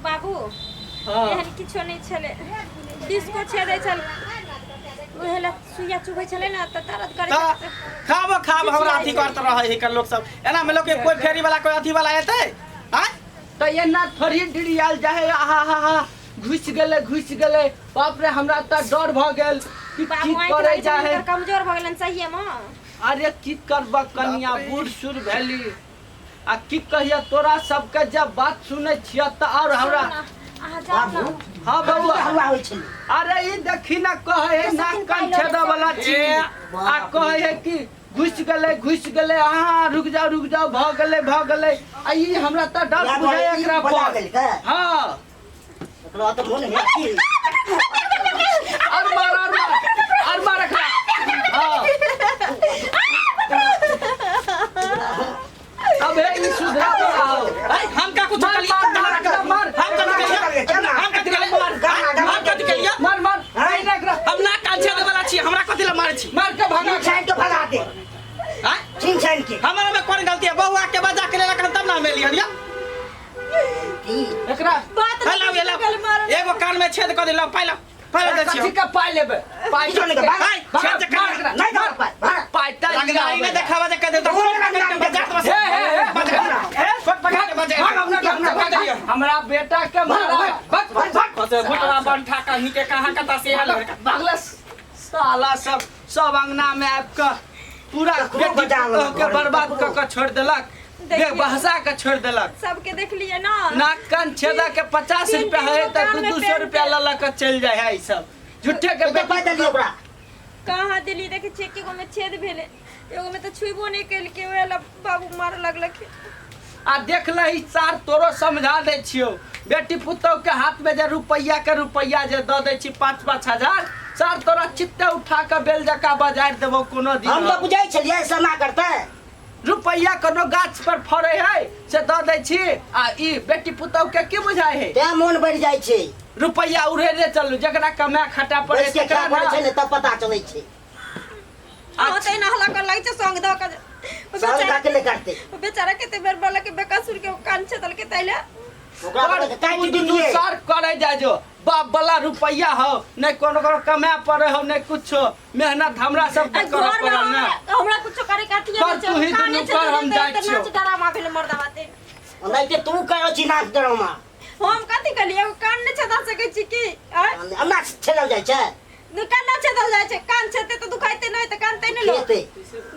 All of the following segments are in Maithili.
बाबू, हाँ। एहन किछो नहि छलै, डिस्को छेदै छल, उहे लए सुइया चुभै छलै ने तऽ दर्द करै तऽ छलै। खाबो खाब हमरा अथी करत रहै है लोग सब। एना में लोग के कोई फेरी वाला, कोई अथी वाला एतै आँय? तऽ एना थोड़ी डिरियाल जाइ है। आहा हा हा, घुसि गेलै, घुसि गेलै! बाप रे, हमरा तऽ डर भऽ गेल कि बाबू, की आँखि करै लागै जाइ छै है। हुनकर, कमजोर भऽ गेलनि सहिए मे। अरे, की करबह कनिया, बूढ़ सूढ़ भेली आ की कहिया तोरा सबके जब बात सुनै छियै तऽ और हमरा सुनू ने, अहाँ जाउ ने। हाँ बउआ। हल्ला होइ छलै। अरे, ई देखी ने, कहै है नाक कान छेदऽ वाला चीज आ कहै है कि घुसि गेलै, घुसि गेलै। अहाँ रुक जाउ, रुक जाउ, भऽ गेलै, भऽ गेलै। आ ई हमरा तऽ डर इएह बुझाइ दुआरे ई एकरा बजा पर। देलकै। हाँ। एकरा तऽ मोन है की। और मार, और मार, और मार एकरा। हाँ, अब हे ई सुधरा वाला हो। ऐ, हम का कुछ मार, कलिया? मार, मार, एकरा मार। हम कथी कलिया? हम कथी कलिया? हम कथी कलिया? मार, मार, नहीं ना एकरा। हम ना कान छेदे वाला छी, हमरा कथी ला मारै छी? मार के भगा। छीन छानि के भगा दे। आँय? छीन छानि के। हमरा में कोन गलती है? बउआ के बजा के लेलक हन तब ना हम एलियन या। की एकरा बात हे, लाउ, हे, लाउ। गेल मारल। एगो कान में छेद कऽ देलहुँ, पाइ लाउ, पाइ दै छियौ। कथी के पाइ लेबै? पाइ किछो नहि के, भाग। आँय, छेद जे मार कान एकरा। नहि दऽ पाइ, भाग। पाइ तऽ रंगदारी नहि देखाबऽ जे कह देल तऽ ओ रंगदारी बजा देबऽ। हे, हे, हे। बजा हे, छोट पकड़ के बजा। भाग हमरा घर से, बजा दियौ। हमरा बेटा के मारा। भाग, भाग, भाग। बस घुटरा बंठा कहीं के कहाँ कता से हाल लड़का। भागले साला सब। सब अंगना में आबि कऽ पूरा ककरो बेटी बजा लेलक पुतोह के घरमे, बर्बाद ककरो। कऽ कऽ छोड़ि देलक। देखियौ। बेबहसा के छोड़ि देलक। सबके देखलियै ना। नाक कान छेदा के 50 तीन रुपया तीन है गो तऽ कान दू में दू सौ पेन रुपया के। लऽ लऽ कऽ चलि जाइ है। ई सब झूठे के कते बेटी पाइ देलियै ओकरा? कहाँ देलियै? देखै छियै, एके गो में छेद भेलै, एगो में तऽ छुइबो नहि केलकै, ओएह लए बाबू मारऽ लगलखिन। आ देख लही सार, तोरो समझा दै छियौ, बेटी पुतोह के हाथ में जे रुपैया के रुपैया जे दऽ दै छी 5-5 हजार, सार तोरा चित्ते उठा के बेल जकाँ बजारि देबौ कोनो दिन। हम तऽ बुझै छलियै सना करतै। रुपैया कोनो गाछ पर फड़े है से दऽ दै छी, आ ई बेटी पुतोह के की बुझाइ है? तें मोन बढ़ि जाइ छै। रुपैया उड़ेने चलू, जकरा कमाए खटा पड़े बैस के तकरा खाय पड़ै ना। छै ने, तब पता चलै छै। हाँ, तऽ एना हल्ला कर लागै छै संग दऽ कऽ ओ संग बेचारा दऽ के नहि करतै। ओ बेचारा कते बेर बोललकै बेकसूर के, ओ कान छेदलकै ताहि लए। ओकरा पर बोललकै, काटि तू दुनू दितियै। सार करे जाय जो बाप वाला रुपैया हो, नहीं कोनो कोनो कमाए पड़े हो, नहीं कुछो मेहनत हमरा सबके आ करऽ घर में पड़ल ना। हमरा हमरा कुछो करे के अथिये कर नहि छै। तू ही काने दुनू कर, हम छेदलकै जाइ तऽ छियौ। नाच डरामा भेलै मर्दाबा ते। ओनाहिते तू करै छी नाच डरामा। हम कथी कहलियै? एगो कान नहि छेदा सकै छी की? आँय? एना छेलल जाइ छै? नहि, कान नहि छेदल जाइ छै। कान छेदतै तऽ दुखाइते नहि तऽ कानते नहि लोक। खेतै।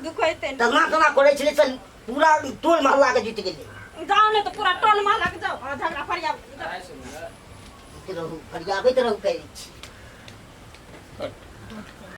दुखाइते नहि। तऽ नाच एना करै छलै से पूरा टोल मोहल्ला के जीत गेलै। जाउ ने तऽ पूरा टोल मोहल्ला के जाउ आ झगड़ा फरियाब जाउ। रहू, फरियाबैत रहू, कहै छी।